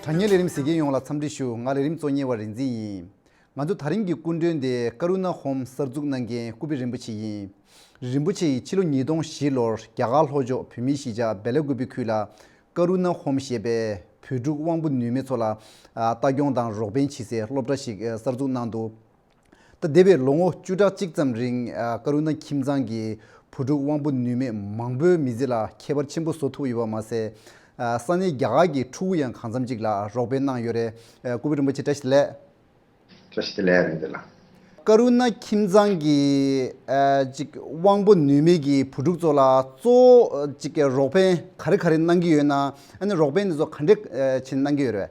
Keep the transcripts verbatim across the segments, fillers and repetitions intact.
དྲ་བརྙན་ལས་རིམ་གཟིགས་མཁན་ཡོངས་ལ་འཚམས་འདྲི་ཞུ། ང་ལས་རིམ་གཙོ་གཉེར་བ་རིག་འཛིན་ཡིན། ང་ཚོ་ད་རིང་གི་སྐུ་མགྲོན་དེ་ཀ་རུ་ན་ཧོམ་གསར་འཛུགས་གནང་མཁན་སྐུ་བགྲེས་རིན་པོ་ཆེ་ཡིན། རིན་པོ་ཆེ་ཡིས་ཕྱི་ལོ་ཉིས་སྟོང་བཞི་ལོར་རྒྱ་གར་ལྷོ་ཕྱོགས་བོད་མིའི་གཞིས་ཆགས་སྦེ་ལ་ཀུ་པེ་ཁུལ་ལ་ཀ་རུ་ན་ཧོམ་ཞེས་པའི་བོད་ཕྲུག་དབང་པོ་ནུས་མེད་ཚོ་ལ་ཨ་ལྟ་སྐྱོང་དང་རོགས་ཕན་བྱེད་སའི་སློབ་གྲྭ་ཞིག་ཨ་གསར་འཛུགས་གནང་འདུག་ད་འདས་པའི་ལོ་ངོ་བཅུ་ཕྲག་གཅིག་ཙམ་རིང་ཨ་ཀ་རུ་ན་ཁྱིམ་ཚང་གིས་བུ་ཕྲུག་དབང་པོ་ནུས་མེད་མང་པོའི་མི་ཚེ་ལ་ཁྱད་པར་ཆེན་པོ་བཟོ་ཐུབ་ཡོད་པ་མ་ཟད། ཨ་ས་གནས་རྒྱ་གར་གྱི་ཕྲུ་གུ་ཡང་གང་འཚམ་ཅིག་ལ་རོགས་ཕན་གནང་ཡོད་རེད། ཨ་སྐུ་བགྲེས་རིན་པོ་ཆེ་བཀྲ་ཤིས་བདེ་ལེགས། བཀྲ་ཤིས་བདེ་ལེགས་རིང་བདེ་ལགས། ཀ་རུ་ན་ཁྱིམ་ཚང་གིས་ཨ་ཅིག་དབང་པོ་ནུས་མེད་ཀྱི་བུ་ཕྲུག་ཚོ་ལ་གཙོ་བོ་ཨ་ཅིག་རོགས་ཕན་ག་རེ་ག་རེ་གནང་གི་ཡོད་ན། ཨ་ནི་རོགས་ཕན་འདི་ཚོ་ག་འདྲས་ཨ་བྱས་གནང་གི་ཡོད་རེད།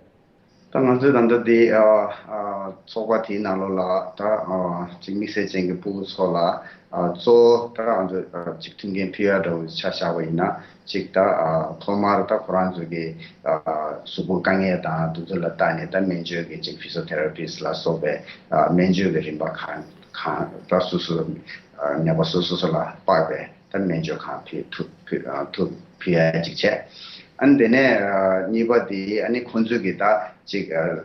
ད་ང་ཚོའི་ད་ལྟ་འདི་ཨ་ཨ་ཚོགས་པ་དེའི་ནང་ལོགས་ལ་ད་ཨ་ཅིག་དམིགས་བསལ་ཅན་གྱི་ཕྲུ་གུ་ཚོ་ལ་ཨ་གཙོ་བོ་ད་ང་ཚོས་ཨ་ཅིག་མཐུན་རྐྱེན་ཕུལ་ཡ་འདྲ་བོ་ཆ་བཞག་པ་ཡིན་ན། ཅིག་ད་ཨ་ཐོག་མར་ད་ཁོ་རང་ཚོ་གི་ཨ་གཟུགས་པོ་དཀའ་ངལ་དང་དེ་ཚོ་ལ་བལྟས་ནས་ད་སྨན་བཅོས་ཀྱི་ཅིག་ཕི་ཟི་ཡོ་ཐེ་ར་པིས་ལ་སོགས་པའི་ཨ་སྨན་བཅོས་ཀྱི་རིམ་པ་གང་གང་ད་སོ་སོ་ཨ་ནད་པ་སོ་སོ་སོ་ལ་དཔག་པའི་ད་སྨན་བཅོས་གང་ཕུལ་ཐུབ་ཕུལ་ཨ་ཐུབ་ཕུལ་ཡ་ཅིག་བྱས། ཨ་ནི་དེ་ནས་ཨ་གཉིས་པ་དེ་ཨ་ནི་ཁོང་ཚོ་གི་ད་ཅིག་ཨ་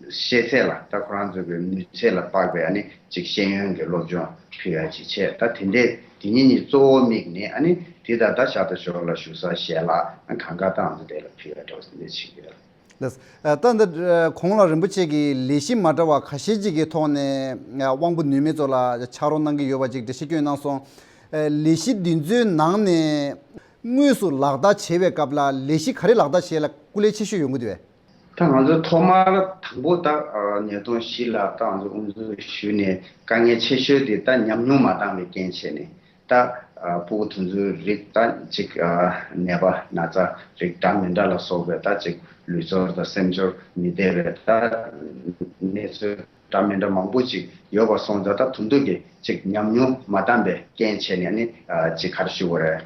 ཤེས་ཚད་ལ་ད་ཁོ་རང་ཚོ་གི་ནུས་ཚད་ལ་དཔག་པའི་ཨ་ནི་ཅིག་ཤེས་ཡོན་གྱི་སློབ་སྦྱོང་ཕུལ་ཡ་ཅིག་བྱས། ད་དེ་འདྲས་དེ་གཉིས་གཉིས་གཙོ་བོ་དམིགས་ནས་ཨ་ནི་དེ་ད་ད་ཤར་དང་ཞོར་ལ་བཞུགས་ས་ཞལ་ལག་ཨ་གང་ག་ད་ང་ཚོ་དེ་ལ་ཕུལ་ཡ་འདྲ་བོ་དེ་འདྲས་བྱེད་ཀྱི་ཡོད། ལགས། ཨ་ད་འདི་ཨ་གོང་ལ་རིན་པོ་ཆེ་གིས་ལས་གཞི་མ་འདྲ་བ་ཁ་ཤས་ཅིག་གི་ཐོག་ནས་ཨ་དབང་པོ་ནུས་མེད་ཚོ་ལ་ཕྱག་རོགས་གནང་གི་ཡོད་པ་ཅིག་འགྲེལ་བཤད་བསྐྱོན་གནང་སོང་། ཨ་ལས་གཞི་འདི་ཚོའི་ནང་ནས་དངོས་སུ་ལག་བསྟར་བྱེད་པའི་སྐབས་ལ་ལས་གཞི་ག་རེ་ལག་བསྟར་བྱེད་ལ་སྐུ་ལས་ཆེ་ཤོས་ཡོང་གི་འདུག་བས། ད་ང་ཚོ་ཐོག་མར་དང་པོ་ད་ཨ་ཉིས་སྟོང་བཞི་ལ་ད་ང་ཚོ་དབུ་འཛུགས་ཞུས་ནས་དཀའ་ངལ་ཆེ་ཤོས་དེ་ད་ཉམས་མྱོང་མ་འདང་བའི་རྐྱེན་བྱས་ནས། ད་ཨ་ཕྲུ་གུ་དེ་ཚོའི་རིགས་ད་ཅིག་ཨ་ནད་པ་ན་ཚ་རིགས་འདྲ་མི་འདྲ་ལ་སོགས་པའི་ད་ཅིག་ལུས་ཚོར་དང་སེམས་ཚོར་མི་བདེ་བའི་ད་གནས་ཚུལ་འདྲ་མི་འདྲ་མང་པོ་ཅིག་ཡོད་པ་སོང་ཙང་། ད་དེ་ཚོ་གི་ཅིག་ཉམས་མྱོང་མ་འདང་བའི་རྐྱེན་བྱས་ནས་ནི་ཨ་ཅིག་ག་རེ་ཞུ་དགོས་རེད།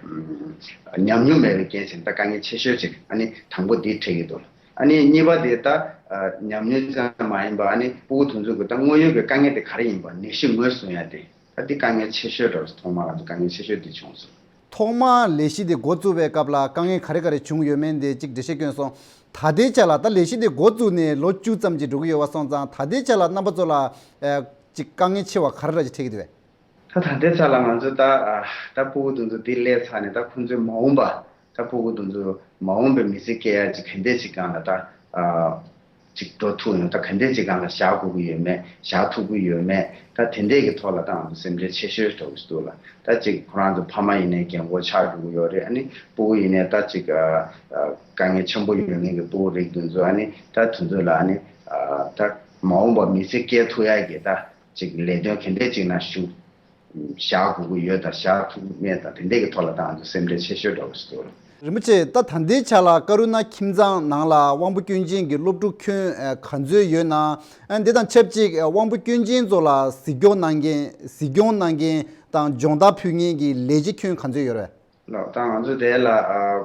ཨམ་ཉམས་མྱོང་མེད་པའི་རྐྱེན་བྱས་ནས་ད་དཀའ་ངལ་ཆེ་ཤོས་ཅིག་ཨ་ནི་དང་པོ་འདི་འཕྲད་ཀྱི་འདུག་ཨ་ནི་གཉིས་པ་དེ་ད་ཨ་ཉམས་མྱོང་ཙམ་མ་ཡིན་པ། ཨ་ནི་ཕྲུ་གུ་དེ་ཚོ་གི་ད་དངོས་ཡོད་ཀྱི་དཀའ་ངལ་དེ་ག་རེ་ཡིན་པ། ནད་གཞི་ངོས་བཟུང་ཡ་དེ་ད་འདི་དཀའ་ངལ་ཆེ་ཤོས་འདྲ་བོ། ཐོག་མ་ང་ཚོ་དཀའ་ངལ་ཆེ་ཤོས་འདི་བྱུང་སོང་། ཐོག་མ་ལས་གཞི་འདི་འགོ་བཙུགས་པའི་སྐབས་ལ་དཀའ་ངལ་ག་རེ་ག་རེ་བྱུང་ཡོད་མེད་འདི་གཅིག་འགྲེལ་བཤད་བསྐྱོན་སོང་། ད་ལྟའི་ཆ་ལ་ད་ལས་གཞི་འདི་འགོ་བཙུགས་ནས་ལོ་བཅུ་ཙམ་ཅིག་འགྲོ་གི་ཡོད་པ་སོང་ཙང་། ད་ལྟའི་ཆ་ལ་རྣམ་པ་ཚོ་ལ་ཨ་ཅིག་དཀའ་ངལ་ཆེ་བ་ག་རེ་ར་ཅིག་འཕྲད་ཀྱི་འདུག་བས། ད་ད་ལྟའི་ཆ་ལ་ང་ཚོ་ད་ཨ་ད་ཕྲུ་གུ་དེ་ཚོ་འདི་སླེབས་ཚར་ནས་ད་ཁོང་ཚོས་མ་འོངས་པ་ད་ཕྲུ་གུ་དེ་ཚོ་མ་འོངས་པའི་མི་ཚེ་སྐྱེལ་ཡ་ཅིག་ག་འདྲས་ཅིག་སྒང་ལ་ད་ཨ་ཅིག་འགྲོ་ཐུབ་ཡོང་། ད་ག་འདྲས་ཅིག་སྒང་ལ་བཞག་དགོས་ཀྱི་ཡོད་མེད། བཞག་ཐུབ་ཀྱི་ཡོད་མེད། ད་དེ་འདྲས་ཀྱི་ཐོག་ལ་ད་ང་ཚོ་སེམས་ཁྲལ་ཆེ་ཤོས་འདྲ་བོ་ཞིག་འདུག་ལ། ད་ཅིག་ཁོ་རང་ཚོ་ཕ་མ་ཡིན་ནའི་རྒན་གོག་ཆགས་འགྲོ་གི་ཡོད་རེད། ཨ་ནི་ཕྲུ་གུ་ཡིན་ནའི་ད་ཅིག་ཨ་ཨ་དཀའ་ངལ་ཆེན་པོ་ཡོད་མཁན་གྱི་ཕྲུ་གུ་རིགས་དེ་ཚོ་ཨ་ནི་ད་དེ་ཚོ་ལ་ཨ་ནི་ཨ་ད་མ་འོངས་པ་མི་ཚེ་སྐྱེལ་ཐུབ་ཡ་གི་ད་ཅིག་ལས་དོན་ག་འདྲས་ཅིག་ནང་ཞུགས་བཞག་དགོས་ཀྱི་ཡོད་དང་། བཞག་ཐུབ་མེད་དང་། དེ་འདྲས་ཀྱི་ཐོག་ལ་ད་ང་ཚོ་སེམས་ཁྲལ་ཆེ་ཤོས་འདྲ་བོ་ཞིག་འདུག་ལ། རིན་པོ་ཆེ། ད་ད་ལྟའི་ཆ་ལ་ཀ་རུ་ན་ཁྱིམ་ཚང་ནང་ལ་དབང་པོ་སྐྱོན་ཅན་གྱི་སློབ་ཕྲུག་ཁྱོན་ཨ་ག་ཚོད་ཡོད་ན། ཨ་འདི་དང་ཆབས་ཅིག་ཨ་དབང་པོ་སྐྱོན་ཅན་ཚོ་ལ་གཟིགས་སྐྱོང་གནང་མཁན། གཟིགས་སྐྱོང་གནང་མཁན་དང་སྦྱོང་བརྡར་ཕུལ་མཁན་གྱི་ལས་བྱེད་ཁྱོན་ག་ཚོད་ཡོད་རེད། ལགས། ད་ང་ཚོ་དེ་ལ་ཨ་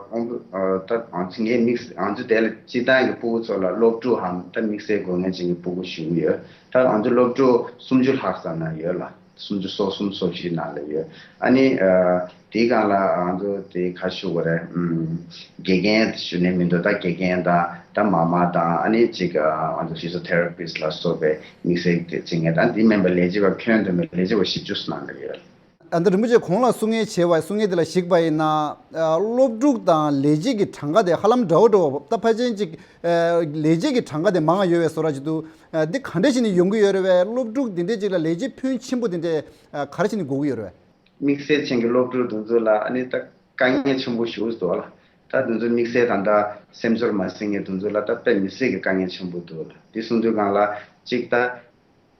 དབང་པོ་ཨ་ད་ང་ཚོ་ངའི་དམིགས། ང་ཚོ་དེ་ལ་སྤྱིར་བཏང་གི་ཕྲུ་གུ་ཚོ་ལ་སློབ་ཕྲུག་གམ་ད་དམིགས་བསལ་དགོས་ངེས་ཅན་གྱི་ཕྲུ་གུ་ཞུ་གི་ཡོད། ད་ང་ཚོ་སློབ་ཕྲུག་སུམ་ཅུ་ལྷག་ཙམ་ན་ཡོད་ལ། སུམ་ཅུ་སོ་གསུམ་སོ་བཞི་ནང་ལ་ཡོད། ཨ་ནི་ཨ་དེའི་སྒང་ལ་ང་ཚོ་དེ་ག་ཞུ་དགོས་རེད། ཨམ་དགེ་རྒན་ཞུ་ནས་མི་འདུག་ད་དགེ་རྒན་དང་ད་མ་མ་དང་། ཨ་ནི་ཅིག་ཨ་ང་ཚོ་ཕི་ཟི་ཡོ་ཐེ་ར་པིས་ལ་སོགས་པའི་དམིགས་བསལ་དེ་བྱེད་མཁན་དང་། དེ་མིན་པ་ལས་བྱེད་པ་ཁྱོན་བསྡོམས་པའི་ལས་བྱེད་པ་བཞི་བཅུ་ཙམ་ནང་ལ་ཡོད། ཨ་ད་རིན་པོ་ཆེ་གོང་ལ་གསུང་མཁན་བྱས་པ། གསུང་མཁན་དེ་ལ་གཞིགས་པ་ཡིན་ན། ཨ་སློབ་ཕྲུག་དང་ལས་བྱེད་ཀྱི་གྲངས་ཀ་དེ་ཧ་ལམ་འདྲ་བོ་འདྲ་བོ། ད་ཕལ་ཆེར་ཅིག་ཨ་ལས་བྱེད་ཀྱི་གྲངས་ཀ་དེ་མང་བ་ཡོད་པའི་བཟོ་འདྲ་ཅིག་འདུག་ཨ་འདི་ག་འདྲ་བྱས་ནས་ཡོང་གི་ཡོད་རེད་བས། སློབ་ཕྲུག་འདི་འདྲས་ཅིག་ལ་ལས་བྱེད་ཕོན་ཆེན་པོ་དེ་འདྲས་ཨ་ག་རེ་བྱས་ནས་དགོས་ཀྱི་ཡོད་རེད་བས། དམིགས་བསལ་ཅན་གྱི་སློབ་ཕྲུག་དེ་ཚོ་ལ་ཨ་ནི་ད་དཀའ་ངལ་ཆེན་པོ་ཞིག་འདུག་ལ། ད་དེ་ཚོ་དམིགས་བསལ་ད་ལྟ་སེམས་ཚོར་མ་ཟིན་མཁན་དེ་ཚོ་ལ་ད་དཔེ་མི་སྲིད་ཀྱི་དཀའ་ངལ་ཆེན་པོ་འདུག་ལ། དེ་གསུང་དུས་སྒང་ལ་ཅིག་ད་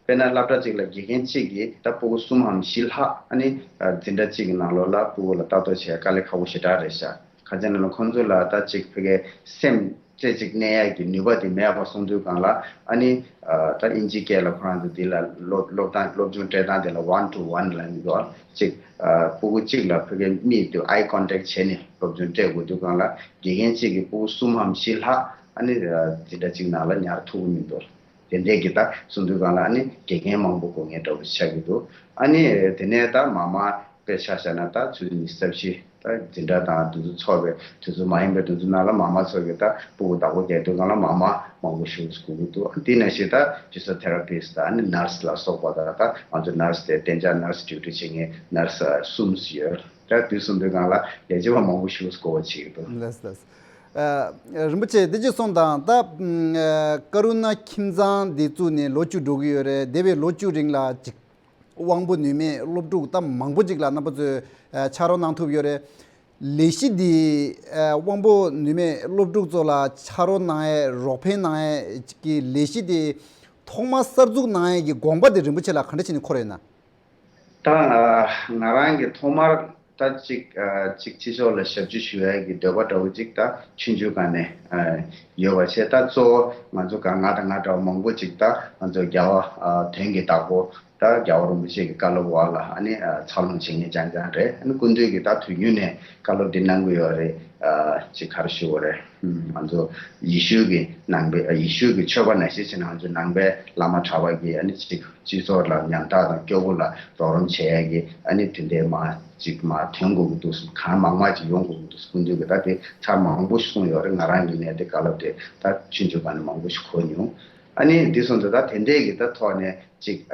དཔེར་ན་སློབ་གྲྭ་གཅིག་ལ་དགེ་རྒན་གཅིག་གིས་ད་ཕྲུ་གུ་གསུམ་འམ་བཞི་ལྷག་ཨ་ནི་འཛིན་གྲྭ་གཅིག་གི་ནང་ལོགས་ལ་ཕྲུ་གུ་ལ་ལྟ་རྟོག་བྱེད་ཡ་དཀའ་ལས་ཁག་པོ་ཞེ་དྲག་རེད་ཤག་ག་ཅི་ན་ལ་ཁོང་ཚོ་ལ་ད་ཅིག་ཕ་གིའི་སེམས་རྩེ་གཅིག་གནས་ཡ་གི་ནུས་པ་དེ་མེད་པ་སོང་དུས་སྒང་ལ། ཨ་ནི་ད་དབྱིན་ཇིའི་སྐད་ལ་ཁོ་རང་ཚོ་འདི་ལ་སློབ་སློབ་སྟངས་སློབ་སྦྱོང་སྤྲད་སྟངས་དེ་ལ་one to one ལབ་ཀྱི་འདུག་ཅིག་ཕྲུ་གུ་གཅིག་ལ་ཕ་གིའི་མིག་དེ་eye contact བྱས་ནས་སློབ་སྦྱོང་སྤྲད་དགོས་དུས་སྒང་ལ། དགེ་རྒན་གཅིག་གིས་ཕྲུ་གུ་གསུམ་འམ་བཞི་ལྷག་ཨ་ནི་འཛིན་གྲྭ་གཅིག་ནང་ལ་ཉར་ཐུབ་ཀྱི་མི་འདུག་དེ་འདྲས་ཀྱི་ད་གསུང་དུས་སྒང་ལ་ཨ་ནི་དགེ་རྒན་མང་པོ་དགོས་ངེས་འདྲ་བོ་ཆགས་ཀྱི་འདུག་ཨ་ནི་དེ་ནས་ད་མ་མ་ པའི་ཆ་བཞག་ན་ད་ཆུ་ཚོད་ཉི་ཤུ་རྩ་བཞི་ད་འཛིན་གྲྭ་དང་དེ་ཚོ་ཚོགས་པའི་དུས་ཚོད་མ་ཡིན་པའི་དུས་ཚོད་ནང་ལ་མ་མ་ཚོགས་ཀྱི་ད་སྤུ་གུ་བདག་པོ་རྒྱག་དུས་སྒང་ལ་མ་མ་མང་པོ་ཞིག་དགོས་ཀྱི་འདུག་དེ་ནང་བཞིན་ད་physiotherapist་དང་ནི་nurse་ལ་སོགས་པ་དང་ད་ང་ཚོ་nurse་དེ་གཏན་འཇགས་nurse་duty་བྱེད་མཁན་nurse་གསུམ་ཡོད། ད་དུས་གསུམ་དུས་སྒང་ལ་ལས་བྱེད་པ་མང་པོ་ཞིག་དགོས་པ་བྱེད་ཀྱི་འདུག་ལགས་ལགས། ཨ། རིན་པོ་ཆེ་འདི་གཅིག་གསུངས་དང་ད་ཨ་ཀ་རུ་ན་ཁྱིམ་ཚང་འདི་བཙུགས་ནས་ལོ་བཅུ་འགྲོ་གི་ཡོད་རེད། འདས་པའི་ལོ་བཅུ་རིང་ལ་ཅིག་དབང་པོ་ནུས་མེད་སློབ་ཕྲུག་ད་མང་པོ་ཅིག་ལ་རྣམ་པ་ཚོས་ཨ་ཕྱག་རོགས་གནང་ཐུབ་ཡོད་རེད། ལས་གཞི་འདི་ཨ་དབང་པོ་ནུས་མེད་སློབ་ཕྲུག་ཚོ་ལ་ཕྱག་རོགས་གནང་ཡས་རོགས་ཕན་གནང་ཡས་ཀྱི་ལས་གཞི་འདི་ཐོག་མར་གསར་འཛུགས་གནང་ཡས་ཀྱི་དགོངས་པ་འདི་རིན་པོ་ཆེ་ལ་ག་འདྲ་བྱས་ནས་འཁོར་ཡོད་ན། ད་ང་རང་གི་ཐོག་མར་ད་ཅིག་ཅིག་ཕྱི་ཕྱོགས་ལ་ཞབས་ཕྱི་ཞུ་ཡ་གི་འདོད་པ་འདྲ་བོ་ཅིག་ད་ཆུང་ཆུང་སྒང་ནས་ཡོད་པ་བྱས། ད་གཙོ་བོ་ང་ཚོ་ག་ང་དང་ང་འདྲ་བ་མང་པོ་ཅིག་ད་ང་ཚོ་རྒྱལ་བ་དོན་གྱི་བདག་པོ་ད་རྒྱལ་བ་རིན་པོ་ཆེ་གི་བཀའ་སློབ་འོག་ལ་ཨ་ནི་འཚར་ལོངས་བྱེད་མཁན་རྐྱང་རྐྱང་རེད། ཨ་ནི་སྐུ་མདུན་གྱིས་ད་དུས་རྒྱུན་ནས་བཀའ་སློབ་འདི་གནང་གི་ཡོད་རེད། ཅིག་ག་རེ་ཞུ་དགོས་རེད། ང་ཚོ་ཡེ་ཤུ་གི་ནང་པའི་ཡེ་ཤུ་གི་ཆོས་པ་ནང་བཞིན་བྱས་ན་ང་ཚོ་ནང་པའི་བླ་མ་གྲྭ་པ་གི་ཨ་ནི་ཅིག་སྤྱི་ཚོགས་ལ་ཉམ་ཐག་དང་སྐྱོ་པོ་ལ་རོགས་རམ་བྱེད་ཡ་གི་ཨ་ནི་དེ་འདྲའི་མ་ཅིག་མ་ཐོན་དགོས་ཀྱི་འདུག་གང་མང་མང་ཅིག་ཡོང་དགོས་ཀྱི་འདུག་སྐུ་མདུན་གྱིས་ད་དེ་ཚར་མང་པོ་ཞིག་གསུངས་ཡོད་རེད། ང་རང་གི་ནས་དེ་བཀའ་སློབ་དེ་ད་ཆུང་ཆུང་སྒང་ནས་མང་པོ་ཞིག་གོ་མྱོང་། ཨ་ནི་འདི་སོང་ཙང་ད་དེ་འདྲའི་གི་ད་ཐོག་ནས་ཅིག་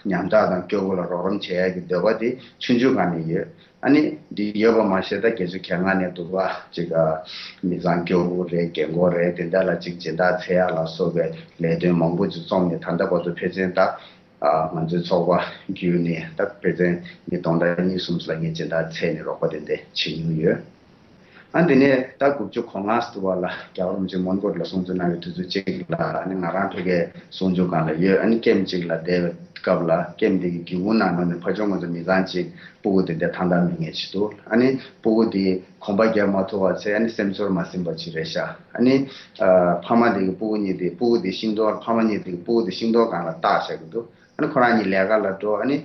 ཉམ་ཐག་དང་སྐྱོ་པོ་ལ་རོགས་རམ་བྱེད་ཡ་གི་འདོད་པ་དེ་ཆུང་ཆུང་སྒང་ནས་ཡོད། ཨ་ནི་འདི་ཡོད་པ་མ་ཟད་ད་རྒྱ་ཆུ་གྱང་ང་ནས་འདུག་པ་ཅིག་མི་ཚང་སྐྱོ་པོ་རེད། རྒན་གོག་རེད། དེ་འདྲ་ལ་ཅིག་སྦྱིན་བདག་འཚོལ་ཡ་ལ་སོགས་པའི་ལས་དོན་མང་པོ་ཅིག་རྩོམ་ནས་ད་ལྟ་བར་དུ་ཕལ་ཆེར་ད་ང་ཚོའི་ཚོགས་པ་བརྒྱུད་ནས་ད་ཕལ་ཆེར་མི་སྟོང་ཕྲག་གཉིས་གསུམ་ཙམ་ལ་ངས་སྦྱིན་བདག་འཚོལ་ནས་རོགས་པ་དེ་འདྲ་བྱེད་མྱོང་ཡོད། ཨ་འདི་ནས་ད་དགུ་བཅུ་གོ་ལྔ་ཙམ་དུ་བ་ལ་རྒྱལ་བ་རིན་པོ་ཆེ་མོན་གྷོ་ལ་གསུང་ཆོས་གནང་བའི་དུས་ཚོད་ཅིག་ལ་ཨ་ནི་ང་རང་ཕ་གིའི་གསུང་ཆོས་སྒང་ལ་ཡོད། ཨ་ནི་ཀེམ་ཅིག་ལ་བསྡད་པའི་སྐབས་ལ་ཀེམ་འདི་གི་སྒེའུ་ཁུང་ནང་ལོགས་ནས་ཕར་ཕྱོགས་ང་ཚོ་མི་ཚང་ཅིག་སྤུ་གུ་དེ་འདྲ་ཐང་ཐང་མི་ངན་ཅིག་འདུག་ཨ་ནི་སྤུ་གུ་དེ་གོམ་པ་རྒྱག་མ་ཐུབ་པ་བྱས། ཨ་ནི་སེམས་ཚོར་མ་ཟིན་པ་ཅིག་རེད་ཤག་ཨ་ནི་ཨ་ཕ་མ་དེ་གི་སྤུ་གུ་གཉིས་དེ་སྤུ་གུ་དེ་ཤིང་ཏོག་ཕ་མ་གཉིས་དེ་གི་སྤུ་གུ་དེ་ཤིང་ཏོག་སྒང་ལ་བཏགས་བཞག་གི་འདུག་ཨ་ནི་ཁོ་རང་གཉིས་ལས་ཀ་ལ་འགྲོ། ཨ་ནི་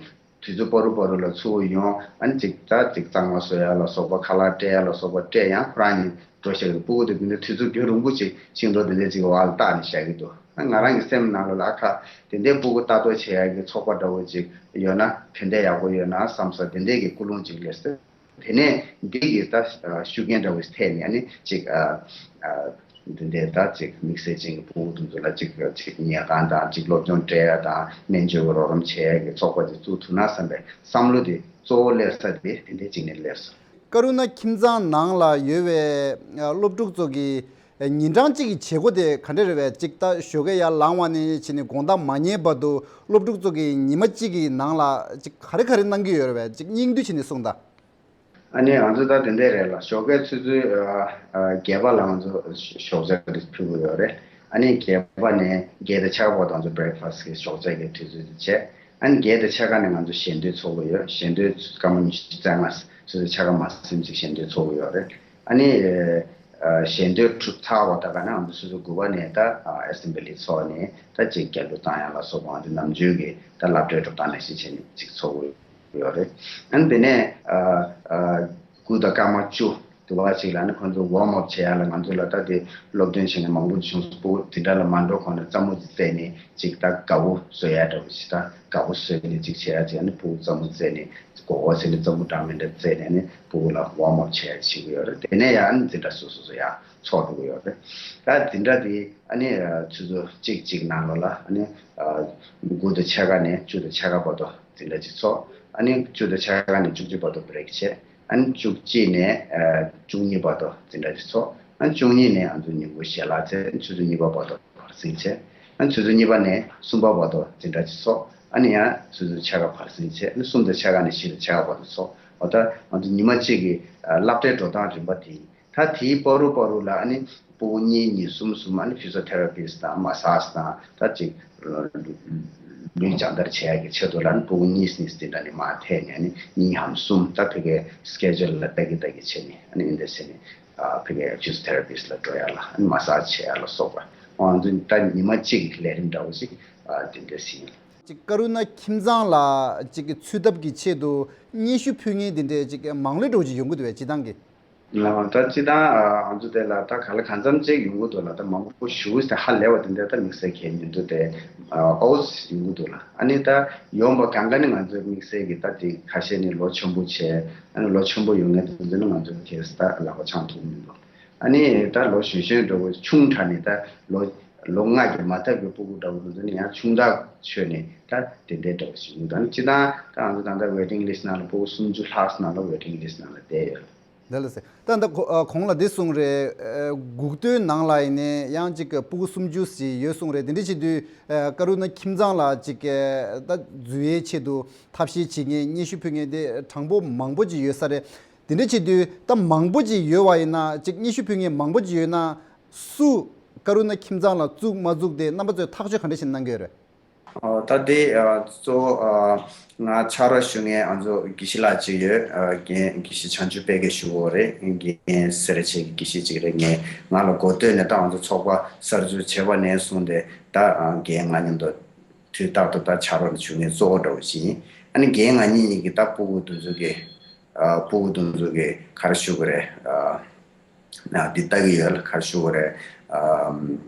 དུས་ཚོད་པ་རུ་པ་རུ་ལ་ཚུར་ཡོང་། ཨ་ནི་ཅིག་ད་ཅིག་གཙང་མ་བཟོ་ཡ་ལ་སོགས་པ་ཁ་ལག་སྤྲད་ཡ་ལ་སོགས་པ་སྤྲད། ཡང་ཁོ་རང་གཉིས་འགྲོ་བཞག་གི་སྤུ་གུ་དེ་དེ་འདྲ་དུས་ཚོད་རྒྱུན་རིང་པོ་ཅིག་ཤིང་ཏོག་དེ་འདྲ་ཅིག་འོག་ལ་བཏགས་ནས་བཞག་གི་འདུག་ཨ་ང་རང་གི་སེམས་ནང་ལོགས་ལ་ཨ་ཁ་དེ་འདྲའི་སྤུ་གུ་ལྟ་རྟོག་བྱེད་ཡ་གི་ཚོགས་པ་འདྲ་བོ་ཅིག་ཡོད་ན་ཕན་བདེ་ཡག་པོ་ཡོད་ན་བསམ་ས་དེ་འདྲའི་གི་ཀུན་སློང་ཅིག་སླེབས་སོང་། དེ་ནས་འདི་གི་ད་ཤུགས་རྐྱེན་འདྲ་བོ་ཐེབས་ནས་ཨ་ནི་ཅིག་ཨ་ཨ་འདི་འདྲའི་ད་ཅིག་དམིགས་བསལ་ཅན་གྱི་སྤུ་གུ་དེ་ཚོ་ལ་ཅིག་ཅིག་ཉལ་ཁང་དང་ཅིག་སློབ་སྦྱོང་སྤྲད་ཡ་དང་སྨན་བཅོས་ཀྱི་རོགས་རམ་བྱེད་ཡ་གི་ཚོགས་པ་ཅིག་བཙུགས་ཐུབ་ན་བསམ་པའི་བསམ་བློ་དེ་གཙོ་བོ་སླེབས་ས་དེ་དེ་འདྲའི་ཅིག་ནས་སླེབས་སོང་། ཀ་རུ་ན་ཁྱིམ་ཚང་ནང་ལ་ཡོད་པའི་ཨ་སློབ་ཕྲུག་ཚོ་གི་ཨ་ཉིན་གྲངས་གཅིག་གི་བྱེད་སྒོ་དེ་ག་འདྲ་རེད་པས། ཅིག་ད་ཞོགས་ཀས་ཡར་ལངས་པ་ནས་བྱས་ནས་དགོང་དག་མ་ཉལ་བར་དུ་སློབ་ཕྲུག་ཚོ་གི་ཉི་མ་གཅིག་གི་ནང་ལ་ཅིག་ག་རེ་ག་རེ་གནང་གི་ཡོད་རེད་པས། ཅིག་སྙིང་བསྡུས་བྱས་ནས་གསུངས་དང་། ཨ་ནི་ང་ཚོ་ད་དེ་འདྲས་རེད་ལ། ཞོགས་ཀས་ཆུ་ཚོད་ཨ་ཨ་བརྒྱད་པ་ལ་ང་ཚོ་ཞོགས་ཇ་དེ་ཕུལ་གི་ཡོད་རེད། ཨ་ནི་བརྒྱད་པ་ནས་བརྒྱད་དང་ཕྱེད་ཀ་བར་དུ་ང་ཚོ་བྷེ་རེག་ཕ་སི་ཊི་གི་ཞོགས་ཇ་གི་དུས་ཚོད་དེ་བྱས། ཨ་ནི་བརྒྱད་དང་ཕྱེད་ཀ་ནས་ང་ཚོ་ཞལ་འདོན་ཚོགས་གི་ཡོད། ཞལ་འདོན་སྐར་མ་ཉི་ཤུ་རྩ་ལྔ་ཆུ་ཚོད་ཕྱེད་ཀ་མ་ཟིན་ཅིག་ཞལ་འདོན་ཚོགས་གི་ཡོད་རེད། ཨ་ནི་ཨ་ཞལ་འདོན་གྲུབ་ཚར་བ་ད་ག་ནས་ང་ཚོ་ཆུ་ཚོད་དགུ་པ་ནས་ད་ཨ་ཨེ་སེམ་བྷི་ལི་ཚོགས་ནས་ད་ཅིག་རྒྱབ་སྐྱོར་བཏང་ཡ་ལ་སོགས་པ་ང་ཚོ་ནམ་རྒྱུན་གྱི་ད་སློབ་གྲྭའི་འགྲོ་སྟངས་ནང་བཞིན་བྱས་ནས་ཅིག་ཚོགས་གི་ཡོད་རེད། ཨ་ནི་དེ་ནས་ཨ་ཨ་དགུ་དང་སྐར་མ་བཅུ་དུ་བ་ཞིག་ལ་ནི་ཁོང་ཚོ་ཝོམ་ཨབ་བྱེད་ཡ་ལ་ང་ཚོ་ལ་ད་དེ་སློབ་སྟོན་བྱེད་མཁན་མང་པོ་བྱུང་སོང་། སྤུ་གུ་འཛིན་གྲྭ་ལ་མ་འགྲོ་གོང་ནས་རྩེད་མོ་ཅིག་རྩེས་ནས་ཅིག་ད་དགའ་བོ་བཟོ་ཡ་འདྲ་བོ་ཞིག་ད་དགའ་བོ་བཟོས་ནས་ཅིག་བྱེད་ཡ་ཅིག་ཨ་ནི་སྤུ་གུ་རྩེད་མོ་རྩེས་ནས་མགོ་སྐོར་བྱས་ནས་རྩེད་མོ་འདྲ་མི་འདྲ་རྩེས་ནས་ནི་སྤུ་གུ་ལ་ཝོམ་ཨབ་བྱེད་ཡ་བྱེད་ཀྱི་ཡོད་རེད། དེ་ནས་ཡང་ཨ་ནི་འཛིན་གྲྭ་སོ་སོ་སོ་ཡ་ཚོགས་འགྲོ་གི་ཡོད་རེད། ད་འཛིན་གྲྭ་དེ་ཨ་ནི་ཆུ་ཚོད་གཅིག་གཅིག་ནང་ལོགས་ལ་ཨ་ནི་དགུ་དང་ཕྱེད་ཀ་ནས་བཅུ་དང་ཕྱེད་ཀ་བར་དུ་འཛིན་གྲྭ་གཅིག་ཚོགས། ཨ་ནི་བཅུ་དང་ཕྱེད་ཀ་ནས་བཅུ་གཅིག་བར་དུ་བྷི་རེག་བྱས། ཨ་ནི་བཅུ་གཅིག་ནས་ཨ་བཅུ་གཉིས་བར་དུ་འཛིན་གྲྭ་གཅིག་ཚོགས། ཨ་ནི་བཅུ་གཉིས་ནས་ང་ཚོ་ཉིན་གུང་ཞལ་ལག་བྱས། ཆུ་ཚོད་གཉིས་པ་བར་དུ་བར་གསེང་བྱས། ཨ་ནི་ཆུ་ཚོད་གཉིས་པ་ནས་གསུམ་པ་བར་དུ་འཛིན་གྲྭ་གཅིག་ཚོགས། ཨ་ནི་ཡང་ཆུ་ཚོད་ཕྱེད་ཀ་བར་གསེང་བྱས། ཨ་ནི་གསུམ་དང་ཕྱེད་ཀ་ནས་བཞི་དང་ཕྱེད་ཀ་བར་དུ་ཚོགས། འོ་ད་ང་ཚོ་ཉི་མ་གཅིག་གི་ཨ་སློབ་གྲྭའི་འགྲོ་སྟངས་རིམ་པ་དེ་ཡིན། ད་དེའི་བར་དུ་བར་དུ་ལ་ཨ་ནི་སྤུ་གུ་གཉིས་གཉིས་གསུམ་གསུམ་ཨ་ནི་ཕི་ཟི་ཡོ་ཐེ་ར་པིས་དང་མ་སཱཇ་དང་ད་ཅིག་ལུས་སྦྱང་བརྡར་བྱེད་ཡ་གི་ཆེད་དུ་ལ་ཨ་ནི་སྤུ་གུ་གཉིས་གཉིས་དེ་འདྲ་ནི་མར་ཐད་ནས་ཨ་ནི་གཉིས་ཧམ་གསུམ་ད་ཕ་གིའི་སི་ཀེ་ཇུ་ལ་ལྟ་གི་ལྟ་གི་བྱས་ནས་ཨ་ནི་འདི་འདྲ་བྱས་ནས་ཨ་ཕ་གིའི་ཕི་ཟི་ཡོ་ཐེ་ར་པིས་ལ་འགྲོ་ཡ་ལ་ཨ་ནི་མ་སཱཇ་བྱེད་ཡ་ལ་སོགས་པ་ང་ཚོ་ད་ཉི་མ་གཅིག་གི་ལས་རིམ་འདྲ་བོ་ཞིག་ཨ་དེ་འདྲ་ཞིག་ཡིན། ཅིག་ཀ་རུ་ན་ཁྱིམ་ཚང་ལ་ཅིག་གི་འཚོལ་ཐབས་ཀྱི་ཆེད་དུ་སྙན་ཞུ་ཕུལ་མཁན་དེ་འདྲའི་ཅིག་མང་ལོས་འགྲོ་ཅིག་ཡོང་གི་འདུག་བས་སྤྱི་བཏང་གི། ལགས། ད་སྤྱིར་བཏང་ཨ་ང་ཚོ་དེ་ལ་ད་ག་ལ་གང་འཚམ་ཅིག་ཡོང་གི་འདུག་ལ། ད་མང་པོ་ཞེ་པོ་ཞིག་ཧ་ལས་པ་དེ་འདྲ་ད་དམིགས་བསལ་གྱི་མི་འདུག་སྟེ། ཨོ་ཡོང་གི་འདུག་ལ། ཨ་ནི་ད་ཡོང་པ་གང་ག་ནི་ང་ཚོའི་དམིགས་བསལ་གྱི་ད་དེ་ཁ་ཤས་ནི་ལོ་ཆེན་པོ་བྱས། ཨ་ནི་ལོ་ཆེན་པོ་ཡོང་མཁན་དེ་ཚོ་ནི་ང་ཚོའི་གེ་སི་ད་ལག་པ་འཆང་ཐུབ་མི་འདུག། ཨ་ནི་ད་ལོ་གཞོན་གཞོན་འདྲ་བོ་ཆུང་དྲགས་ནས་ད་ལོ་ལོ་ལྔ་གི་མ་ཐག་གི་སྤུ་གུ་འདྲ་བོ་དེ་ཚོ་ནི་ཡང་ཆུང་དྲགས་ཆོད་ནས་ད་དེ་འདྲའི་འདྲ་བོ་ཞིག་ཡིན། ད་ནི་སྤྱིར་བཏང་ད་ང་ཚོ་ད་ལྟ་ཝེ་ཊིང་ལིསི་ནང་ལ་སྤུ་གུ་སུམ་ཅུ་ལྷག་ནང་ལ་ཝེ་ཊིང་ལིསི་ནང་ལ་བསྡད་ཡོད། ལགས་ལགས་སེ། ད་ལྟ་གོ- ཨ་གོང་ལ་འདི་གསུངས་རེད། ཨ་འགུག་སྟོན་ནང་ལ་ཡིན་ནའི་ཡང་ཅིག་སྤུ་གུ་སུམ་ཅུ་ཞིག་ཡོད་གསུངས་རེད། དེ་འདྲ་བྱེད་དུས་ཨ་ཀ་རུ་ན་ཁྱིམ་ཚང་ལ་ཅིག་ཨ་ད་འཛུལ་ཡའི་ཆེད་དུ་ཐབས་ཤེས་བྱེད་མཁན་སྙན་ཞུ་ཕུལ་མཁན་དེ་གྲངས་འབོར་མང་པོ་ཅིག་ཡོད་ས་རེད། དེ་འདྲ་བྱེད་དུས་ད་མང་པོ་ཅིག་ཡོད་པ་ཡིན་ན། ཅིག་སྙན་ཞུ་ཕུལ་མཁན་མང་པོ་ཅིག་ཡོད་ན། སུ་ཀ་རུ་ན་ཁྱིམ་ཚང་ལ་བཙུགས་མ་བཙུགས་དེ་རྣམ་པ་ཚོས་ཐག་གཅོད་ག་འདྲ་ཞིག་གནང་གི་ཡོད་རེད། ཨོ། ད་དེ་ཨ་གཙོ་བོ་ཨ་ང་ཕྱག་རོགས་ཞུ་མཁན་ཨ་ཚོ་དགེ་བཤེས་ལགས་གཅིག་ཡོད། ཨ་རྒན་དགེ་བཤེས་བྱང་ཆུབ་དཔལ་དགེ་ཞུ་བོ་རེད། རྒན་སེ་ར་བྱེས་ཀྱི་དགེ་བཤེས་གཅིག་རེད། ངས་ང་ལ་འགོ་སྟོད་ནས་ད་ཨ་ཚོ་ཚོགས་པ་གསར་འཛུགས་བྱས་པ་ནས་བཟུང་སྟེ་ད་ཨ་རྒན་ང་མཉམ་དུ་དུས་རྟག་ཏུ་ད་ཕྱག་རོགས་ཞུ་མཁན་གཙོ་བོ་འདྲ་བོ་ཞིག་ཡིན། ཨ་ནི་རྒན་ང་གཉིས་གཉིས་ཀྱིས་ད་སྤུ་གུ་དེ་ཚོ་གི་ཨ་སྤུ་གུ་དེ་ཚོ་གི་ག་རེ་ཞུ་དགོས་རེད། ཨ་ན་འདི་ལྟ་གི་ཡོད་ལ་ག་རེ་ཞུ་དགོས་རེད། ཨམ་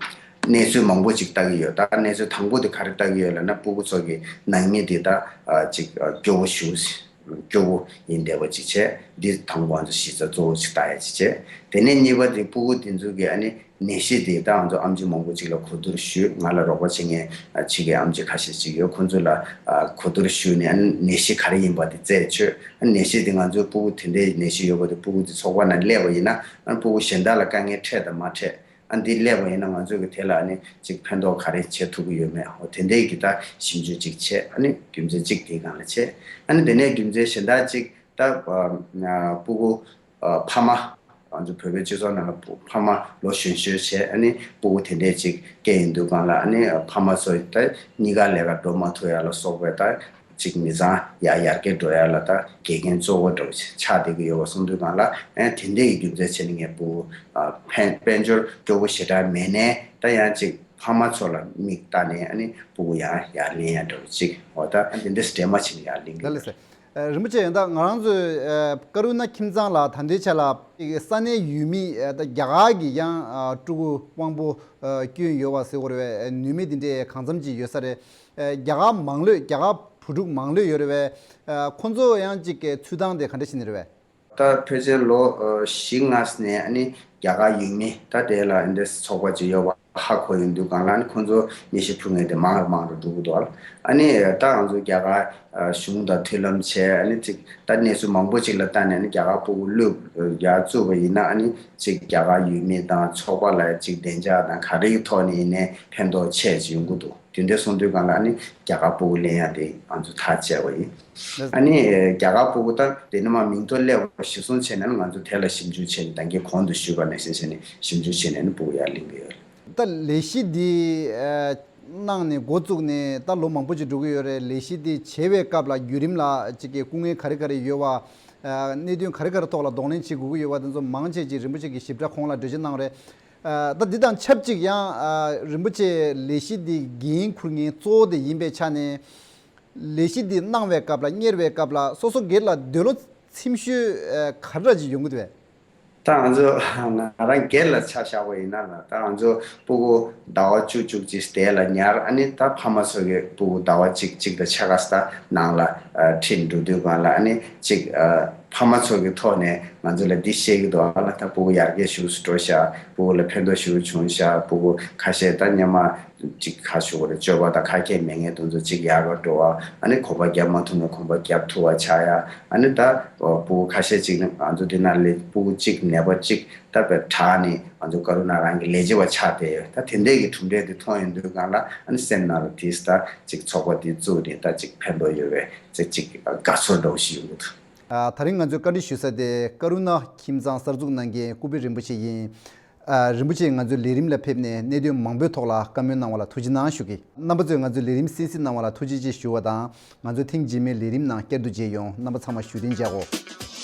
གནས་ཚུལ་མང་པོ་ཅིག་ལྟ་གི་ཡོད། ད་གནས་ཚུལ་དང་པོ་དེ་ག་རེ་ལྟ་གི་ཡོད་ལབ་ན། སྤུ་གུ་ཚོ་གི་ནང་མི་དེ་ད་ཨ་ཅིག་ཨ་སྐྱོ་བོ་ཞེ་པོ་སྐྱོ་བོ་ཡིན་བསྡད་པ་ཅིག་བྱས། འདི་དང་པོ་ང་ཚོ་གཞི་རྩ་གཙོ་བོ་ཅིག་ལྟ་ཡ་ཅིག་བྱས། དེ་ནས་གཉིས་པ་དེ་སྤུ་གུ་དེ་ཚོ་གི་ཨ་ནི་ནད་གཞི་དེ་ད་ང་ཚོ་ཨེམ་ཆི་མང་པོ་ཅིག་ལ་གོ་བསྡུར་ཞུས། ང་ལ་རོགས་པ་བྱེད་མཁན་ཨ་ཕྱི་གི་ཨེམ་ཆི་ཁ་ཤས་ཅིག་ཡོད། ཁོང་ཚོ་ལ་ཨ་གོ་བསྡུར་ཞུས་ནས་ཨ་ནི་ནད་གཞི་ག་རེ་ཡིན་པ་དེ་རྩད་ཆོད། ཨ་ནད་གཞི་དེ་ང་ཚོའི་སྤུ་གུ་དེ་འདྲའི་ནད་གཞི་ཡོད་པ་དེ་སྤུ་གུ་དེ་ཚོགས་པ་ནང་སླེབས་པ་ཡིན་ན། ཨ་ནི་སྤུ་གུ་གཞན་དག་ལ་དཀའ་ངལ་འཕྲད་དང་མ་འཕྲད། ཨ་འདི་སླེབས་པ་ཡིན་ན་ང་ཚོ་གི་དེ་ལ་ཨ་ནི་ཅིག་ཕན་ཐོགས་ག་རེ་བྱེད་ཐུབ་ཀྱི་ཡོད་མེད། འོ་དེ་འདྲའི་གི་ད་ཞིབ་འཇུག་ཅིག་བྱས། ཨ་ནི་རྒྱུ་མཚན་གཅིག་དེའི་སྒང་ལ་བྱས། ཨ་ནི་དེ་ནས་རྒྱུ་མཚན་གཞན་དག་ཅིག་ད་ཨ་སྤུ་གུ་ཨ་ཕ་མ། ང་ཚོ་བོད་པའི་སྤྱི་ཚོགས་ནང་ལ་སྤུ- ཕ་མ་ལོ་གཞོན་གཞོན་བྱས། ཨ་ནི་སྤུ་གུ་དེ་འདྲས་ཅིག་སྐྱེས་ཡོང་དུས་སྒང་ལ། ཨ་ནི་ཕ་མ་ཚོ་ད་གཉིས་ཀ་ལས་ཀ་འགྲོ་མ་ཐུབ་ཡ་ལ་སོགས་པའི་ད་ཅིག་མི་ཚང་ཡར་ཡར་རྒྱས་འགྲོ་ཡ་ལ་ད་འགལ་རྐྱེན་གཙོ་བོ་འདྲ་བོ་ཆགས་བསྡད་ཀྱི་ཡོད་པ་གསུངས་དུས་སྒང་ལ། ཨ་དེ་འདྲས་ཀྱི་རྒྱུ་མཚན་བྱས་ནས་ངས་སྤུ་གུ་ཨ་ཕན- དཔལ་འབྱོར་སྐྱོ་བོ་ཞེ་དྲག་མེད་ནའི་ད་ཡང་ཅིག་ཕ་མ་ཚོ་ལ་མིག་ལྟ་ནས། ཨ་ནི་སྤུ་གུ་ཡང་ཡར་ལེན་ཡ་འདྲ་བོ་ཅིག་འོ་ད་དེ་འདྲས་འདྲེས་མ་བྱས་ནས་ཡར་ལེན་གྱི་ཡོད། ལགས་སེ། ཨ་རིན་པོ་ཆེ། ཡང་ད་ང་རང་ཚོའི་ཨ་ཀ་རུ་ན་ཁྱིམ་ཚང་ལ་ད་ལྟའི་ཆ་ལ་ས་གནས་ཡུལ་མི་ཨ་ད་རྒྱ་གར་གྱི་ཡང་ཨ་ཕྲུ་གུ་དབང་པོ་ཨ་བསྐྱོན་ཡོད་པ་ཟེར་དགོས་རེད་པས། ནུས་མེད་འདི་འདྲའི་གང་འཚམ་ཅིག་ཡོད་ས་རེད། ཨ་རྒྱ་གར་མང་ལོས་རྒྱ་གར་བུ་ཕྲུག་མང་ལོས་ཡོད་རེད་པས། ཨ་ཁོང་ཚོ་ཡང་ཅིག་གི་ཚུལ་སྟངས་དེ་ག་འདྲ་ཞིག་ནི་རེད་པས། ད་ཕལ་ཆེར་ལོ་ཨ་བཞི་ལྔ་ནས་ཨ་ནི་རྒྱ་གར་ཡུལ་མི་ད་དེ་ལ་འདི་ཚོགས་པ་ཅིག་ཡོད་པ་ཧ་གོ་ཡོང་དུས་སྒང་ལ། ཨ་ནི་ཁོང་ཚོ་སྙན་ཞུ་ཕུལ་མཁན་དེ་མང་རུ་མང་རུ་འགྲོ་གི་འདུག་ཨ། ཨ་ནི་ད་ང་ཚོ་རྒྱ་གར་ཨ་གཞུང་དང་མཐུན་ལམ་བྱས། ཨ་ནི་ཅིག་ད་གནས་ཚུལ་མང་པོ་ཅིག་ལ་བལྟས་ནས། ཨ་ནི་རྒྱ་གར་སྤུ་གུ་བློས་ཡར་བཙུགས་པ་ཡིན་ན། ཨ་ནི་ཅིག་རྒྱ་གར་ཡུལ་མི་དང་ཚོགས་པ་ལ་ཅིག་བདེ་འཇགས་དང་ག་རེའི་ཐོག་ནས་ཡིན་ནའི་ཕན་ཐོགས་ཆེ་ཅིག་ཡོང་གི་འདུག་དེ་འདྲ་གསུངས་དུས་སྒང་ལ། ཨ་ནི་རྒྱ་གར་སྤུ་གུ་ལེན་ཡ་དེ་ང་ཚོ་ཐག་བཅད་པ་ཡིན། ཨ་ནི་རྒྱ་གར་སྤུ་གུ་ད་དེ་ནས་མ་མིང་ཐོ་སླེབས་པ་གཞིར་བཟུང་བྱས་ནས། ང་ཚོ་དེ་ལ་ཞིབ་འཇུག་བྱས་ནས། ད་གིན་གོང་དུ་ཞུས་པ་ནང་བཞིན་བྱས་ནས་ཞིབ་འཇུག་བྱས་ནས་ནི་སྤུ་གུ་ཡར་ལེན་གྱི་ཡོད། ད་ལས་གཞི་འདི་ཨ་གནང་ནས་འགོ་བཙུགས་ནས་ད་ལོ་མང་པོ་ཅིག་འགྲོ་གི་ཡོད་རེད། ལས་གཞི་འདི་བྱེད་པའི་སྐབས་ལ་བརྒྱུད་རིམ་ལ་ཅིག་གི་སྐུ་ངལ་ག་རེ་ག་རེ་ཡོད་པ། ཨ་གནད་དོན་ག་རེ་ག་རེ་ཐོག་ལ་གདོང་ལེན་བྱེད་དགོས་ཀྱི་ཡོད་པ་དེ་ཚོ་མང་ཆེ་ཅིག་རིན་པོ་ཆེ་གིས་ཞིབ་ཕྲ་གོང་ལ་འགྲེལ་བརྗོད་གནང་རེད། ཨ་ད་འདི་དང་ཆབས་ཅིག་ཡང་ཨ་རིན་པོ་ཆེ་ལས་གཞི་འདི་འགན་འཁུར་མཁན་གཙོ་བོ་དེ་ཡིན་པའི་ཆ་ནས། ལས་གཞི་འདི་གནང་བའི་སྐབས་ལ་གཉེར་བའི་སྐབས་ལ་སོ་སོ་སྒེར་ལ་འདོད་བློ་ཚིམ་ཤོས་ཨ་ག་འདྲ་ཅིག་ཡོང་གི་འདུག་པས། ད་ང་ཚོ་ང་རང་སྒེར་ལ་ཆ་བཞག་པ་ཡིན་ན་ལ། ད་ང་ཚོ་སྤུ་གུ་ཟླ་བ་བཅུ་བཅུ་གཅིག་དེ་ལ་ཉར། ཨ་ནི་ད་ཕ་མ་ཚོ་གི་སྤུ་གུ་ཟླ་བ་གཅིག་གཅིག་དང་ཕྱེད་ཀ་ཙམ་ནང་ལ་ཨ་ཁྲིད་འགྲོ་དུས་སྒང་ལ། ཨ་ནི་ཅིག་ཨ་ཕ་མ་ཚོ་གི་ཐོག་ནས་ང་ཚོ་ལ་འདི་བཤད་ཀྱི་འདུག་ཨ་ལ། ད་སྤུ་གུ་ཡར་རྒྱས་ཞེ་པོ་འགྲོ་ཤག་སྤུ་གུ་ལ་ཕན་ཐོགས་ཞེ་པོ་བྱུང་ཤག་སྤུ་གུ་ཁ་ཤས་ད་སྔོན་མ་ཅིག་ཁ་ཤོ་གོ་རེ་སྤྱོད་པ་དང་ཁ་སྐད་མེད་མཁན་དེ་ཚོ་ཅིག་ཡག་ག་འགྲོ་བ། ཨ་ནི་གོམ་པ་རྒྱབ་མ་ཐུབ་ན་གོམ་པ་རྒྱབ་ཐུབ་པ་ཆགས་ཡ། ཨ་ནི་ད་སྤུ་གུ་ཁ་ཤས་ཅིག་ནི་ང་ཚོ་འདི་ན་ལས་སྤུ་གུ་གཅིག་ནད་པ་གཅིག་ད་བས་དྲག་ནས་ང་ཚོ་ཀ་རུ་ན་རང་གི་ལས་བྱེད་པ་ཆགས་བསྡད་ཡོད། ད་དེ་འདྲས་ཀྱི་གྲུབ་འབྲས་དེ་མཐོང་ཡོང་དུས་སྒང་ལ། ཨ་ནི་སེམས་ནང་ལ་དེས་ད་ཅིག་ཚོགས་པ་འདི་བཙུགས་ནས་ད་ཅིག་ཕན་ཐོགས་ཡོད་པའི་ཅིག་ཅིག་དགའ་ཚོར་འདྲ་བོ་ཞིག་ཡོང་གི་འདུག། ཨ་ད་རིང་ང་ཚོས་བཀའ་འདྲི་ཞུ་ས་དེ་ཀ་རུ་ན་ཁྱིམ་ཚང་གསར་འཛུགས་གནང་མཁན་སྐུ་བགྲེས་རིན་པོ་ཆེ་ཡིན། ཨ་རིན་པོ་ཆེས་ང་ཚོའི་ལས་རིམ་ལ་ཕེབས་ནས་གནད་དོན་མང་པོའི་ཐོག་ལ་བཀའ་མོལ་གནང་བ་ལ་ཐུགས་རྗེ་གནང་ཞུ་གི། རྣམ་པ་ཚོས་ང་ཚོའི་ལས་རིམ་གསན་གཟིགས་གནང་བ་ལ་ཐུགས་རྗེ་ཆེ་ཞུ་བ་དང་། ང་ཚོ་ཐེངས་རྗེས་མའི་ལས་རིམ་ནང་བསྐྱར་དུ་མཇལ་ཡོང་། རྣམ་པ་ཚང་མ་བཞུགས་གདན་འཇགས་གོ།